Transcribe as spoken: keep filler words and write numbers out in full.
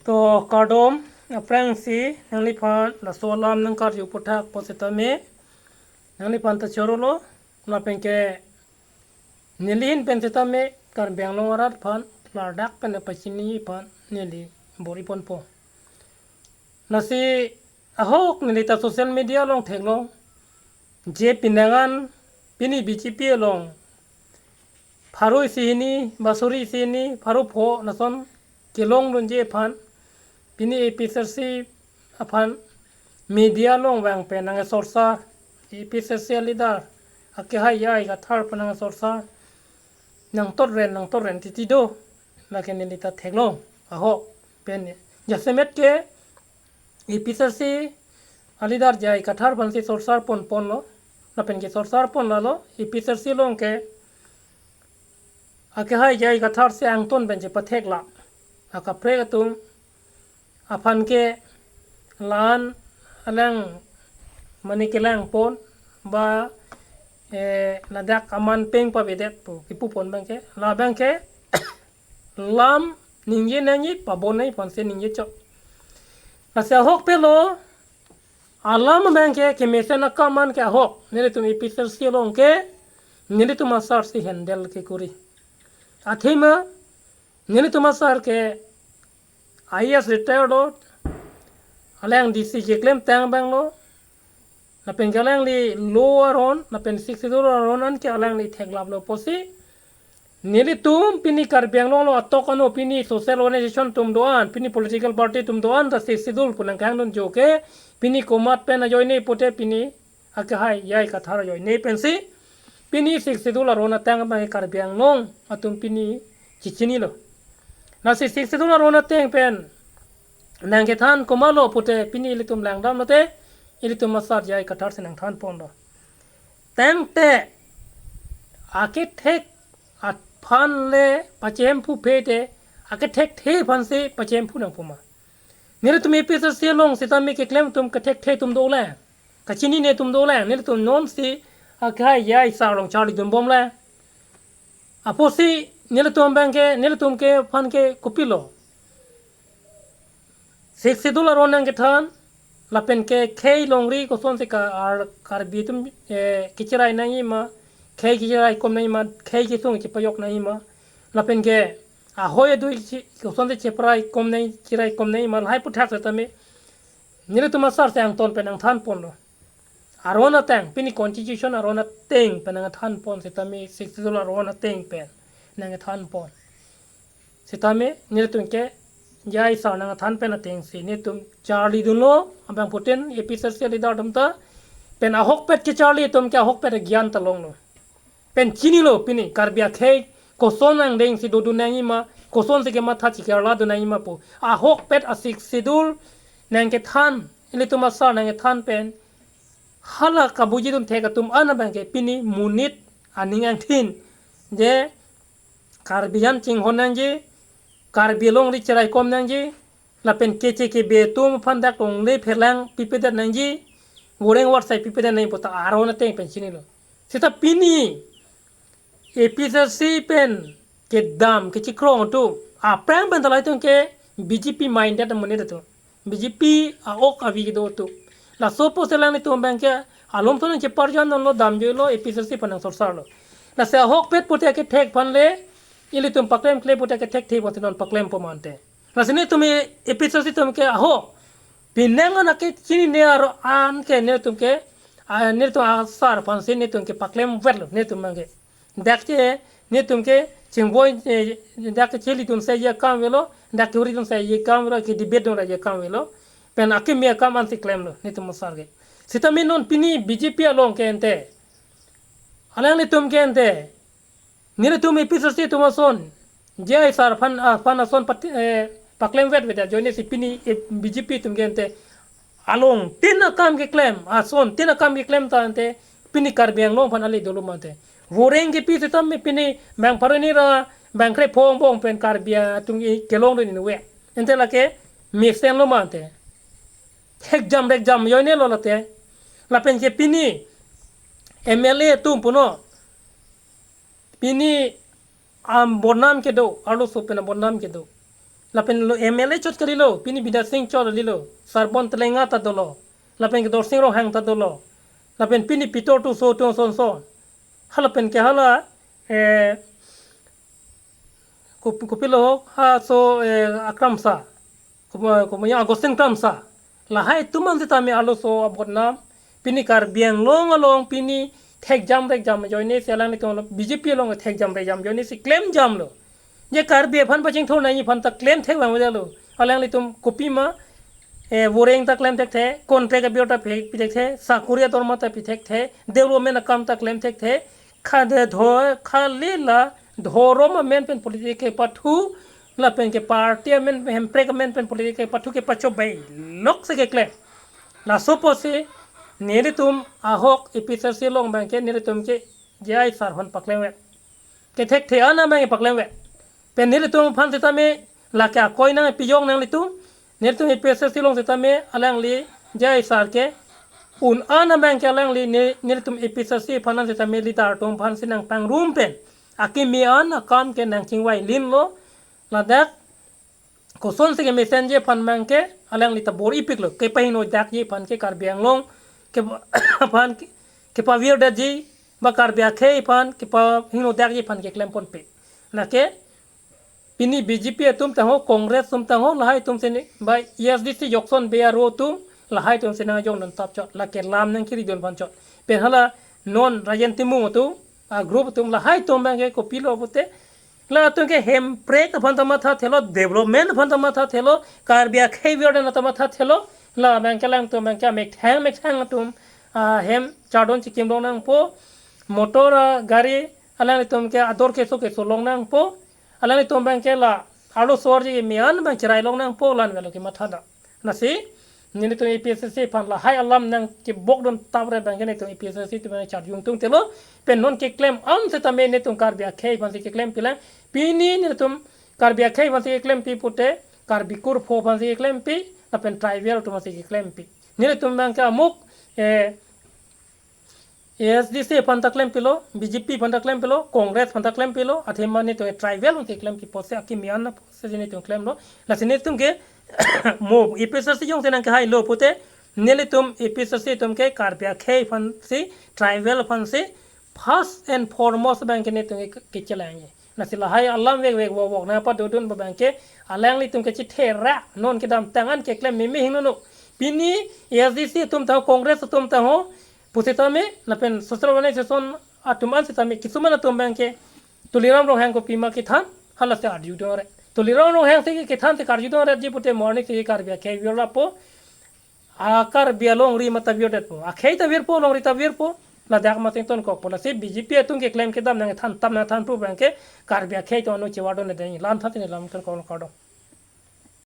To kardom, aphrangsi nangliphan laso alam nangkarju aphuthak pusitame nangliphan ta chorolo, lapen ke neli ahin pen sitame Karbi Anglong arat aphan ladak pen pachini aphan neli bor-iponpo. Lasi ahok neli ta social media along theklong, je pinangan pini B J P along pharo isi hini, ba suri isi hini, pharo pho lason kelongdunji aphan, pini A P H L C aphan media along vang pen nangsorsar, A P H L C aleader akehai J I Kathar aphan nangsorsar, nangtotren, nangtotren titi do, lake neli ta theklong ahok pen. Jasemet ke A P H L C aleader J I Kathar aphansi sorsar ponponlo, lapen kesorsar pon lalo, A P H L C along ke akehai J I Kathar si angton pen chepathek la akaprek atum aphan ke la-an alang mane kelang pon ba, eh, ladak aman peng pavedet pu kipu pon abang ke, la abang ke lam ningje nangji pabon nangji aphansi ningje chok. Lasi ahokpet lo, alam abang ke kemesen akam an ke ahok, nelitum A P H L C along ke nelitum asar si handle kekuri. Athema nelitum asar ke I A S retired lo, alang D C keklemtang abang lo, lapen ke alangli law aron, lapen Sixth Schedule aron an ke alangli theklaplo pusi, nelitum pini Karbi Anglong along atok ano pini social organization atum do-an, pini political party atum do-an ta Sixth Schedule pu nangkangdunji ke, pini komat pen ajoine pute pini akehai J I Kathar ajoine pensi pini Sixth Schedule aron ateng abang Karbi Anglong atum pini chechinilo. Lasi Sixth Schedule aron ateng pen nangkethan komatlo pute pini ilitum langdam lote, ilitum asar J I Kathar si nangthan ponlo. Tangte akethek aphan le pachemphu phete, akethekthe aphansi pachemphu nangpo ma? Nelitum A P H L C along sitame keklem atum kethekthe atum dolang, kachinine atum dolang, nelitum nonsi akehai J I sar along charlidunbomlang. Apotsi nelitum abang ke, nelitum ke aphan ke kopilo? Sixth Schedule aron nangkethan, lapen ke khei longri kosonsi ka ar Karbi atum, eh, kecherai nangji ma, khei kecherai kom nangji ma, khei kesung chepajok nangji ma, lapen ke ahoi adui chi-, kosonsi cheparai kom nangji, cherai kom nangji ma, lahai aphuthak sitame nelitum asar si angton pen nangthan ponlo. Aron ateng, pini constitution aron ateng pen nangthan pon sitame, Sixth Schedule aron ateng pen nangthan pon sitame, nelitum ke J I sar nangthan pen atengsi nelitum charlidunlo, abangphutin A P H L C aleader atum ta, pen ahokpet kecharli atum ke ahokpet agyan ta longlo. Pen chinilo pini Karbi akhei koson angdengsi dodun nangji ma, kosonsi kematha chikirla dun nangji ma pu. Ahokpet a Sixth Schedule nangkethan, ilitum asar nangkethan pen hala kabuji atum thek atum an abang ke pini monit aning angthin, je Karbi an chinghon nangji, Karbi alongri cherai kom nangji, lapen keche kebe atum aphan dak longle pherlang pipedet nangji, voreng vorsai pipedet nangji pu ta aron ateng pen chinilo. Seta pini A P H L C pen kedam kechikrong atum, aphrang pen ta lahai atum ke B J P minded amonit atum, B J P a-ok avi kedo atum. Laso apotsi alanglitum abang ke alom thonang cheparjan non lo, damjoi lo, A P H L C aphan nangsorsar lo. Lasi ahokpet pute kethek aphan le, ilitum paklemkle pute kethekthe aphansi non paklem po mante. Lasi nelitum A P H L C atum ke ahok, pinangan akechinine aron ke nelitum ke, a, nelitum asar aphansi nelitum ke paklemvetlo, nelitum abang ke. Dak che, nelitum ke chingboi, eh, dak ke chelidun sai je akam avelo, dak ke uridun sai je akam avelo, ke debate dun ra je akam avelo. Pen akimi akam ansi klemlo, nelitum asar ke. Sitame non pini B J P along ke ante, alanglitum ke ante, nelitum A P H L C atum ason, J I sar aphan, aphan ason pat-, eh, paklemvetvedet ajoinesi pini, eh, B J P atum ke ante along tin akam keklem, ason tin akam keklem ta ante pini Karbi Anglong aphan ale dolo mante. Voreng kepi sitame pini bang pharo hini ra bang krepho angbong pen Karbi atum kelongdun inutvet. Ante lake mesenlo mante. Hekjam rekjam ajoine lo late. Lapen ke pini M L A atum punon, pini am bodnam kedo, arloso pen abodnam kedo. Lapen lo M L A chot kalilo, pini Bidya Sing chot kalilo, Sarbon Telenga ta dolo. Lapen ke Dorsing Ronghang ta dolo. Lapen pini Pitor Tisso atum sonson. Hala pen ke hala, eh, kopi, kopilo ha so, eh, Akramsa. Kopi, kopi ya Augustine Kramsa. Lahai atum an sitame arloso abodnam. Pini Karbi Anglong along pini thekjam rekjam ajoine si alanglitum B J P along thekjam rekjam ajoine si klemjamlo. Je Karbi aphan pachingthur nangji aphan ta klem thek lang lo. Alanglitum kopima, eh, voreng ta klem thekthe, contract abiyor ta pi, pi thekthe, sakori adorma ta pi thekthe, development akam ta klem thekthe, khade dho, khali la dhorom amen pen politics kepathu, lapen ke party amen, hemprek amen pen politics kepathu kepachobei lok si keklem. Laso apotsi nelitum ahok A P H L C along abang ke nelitum ke J I sir aphan paklemvet. Kethekthe an abang ke paklemvet. Pen nelitum aphan sitame lake akoi nangpijok nanglitum. Nelitum A P H L C along sitame alangli J I sir ke un an abang ke alangli ne, nelitum A P H L C aphan an sitame leader atum aphan si nangpangrum pen akimi an akam ke nangchingvai linlo. Ladak kosonsi kemesen ji aphan abang ke alangli ta bor-ipiklo. Kepahingno dakji aphan ke Karbi Anglong ke aphan ke, kepavirdetji ba Karbi akhei aphan kepahingno dakji aphan keklem ponpe. Lake pini B J P atum tangho, Congress atum tangho, lahai atum sini ba A S D C Jokson Bey aro atum, lahai atum sini nangjoindun tap chot, lake lam nangkiridun aphan chot. Pen hala non Rajen Timung atum, a group atum, lahai atum abang ke kopilo pute, latum ke hemprek aphan ta mathathelo, development aphan ta mathathelo, Karbi akhei avirdetna ta mathathelo, la abang ke alangtum abang ke methang methang atum, ah, hem chardon chikim long nangpo, motor, ah, gari, alanglitum ke ador keso keso long nangpo, alanglitum abang ke la arloso arje kimi an abang cherai long nangpo, la-an avelo kematha da. Lasi nelitum A P H L C aphan lahai alam nangkebokdun tap re abang ke nelitum A P H L C atum charjung tungtelo. Pen non keklem an sitame nelitum Karbi akhei aphan si keklempi lang. Pini nelitum Karbi akhei aphan si keklempi pute, Karbi kurpho aphan si keklempi, lapen tribal atum aphan si keklempi. Nelitum abang ke amuk, eh, A S D C aphan ta klempilo, B J P aphan ta klempilo, Congress aphan ta klempilo, athema nelitum tribal aphan si keklempi apotsi akimi an apotsi nelitum klemlo. Lasi nelitum ke mo A P H L C jongsi nangkehailo pute, nelitum A P H L C atum ke Karbi akhei aphan si, tribal aphan si, first and foremost abang ke nelitum ke, kechelangji. Lasi lahai alam vekvek vokvok nangpadodun abang ke alanglitum ke chithera non kedamtang an keklem meme hingnono. Pini A S D C atum tangho, Congress atum tangho pusitame, lapen social organization atum an sitame, kisuman atum abang ke Tuliram Ronghang kopima kethan, halasi arjudunre. Tuliram Ronghang si kethan si karjudunre ji pute morning si Karbi akhei avir lapo, a Karbi alongri ma ta virdetpo, akhei ta virpo, longri ta virpo, ladak ma sington kokpo. Lasi B J P atum keklem kedam nangthan tap nangthan pu abang ke Karbi akhei atum ano chevardunde, la-an than si neli lam ton kok kardom.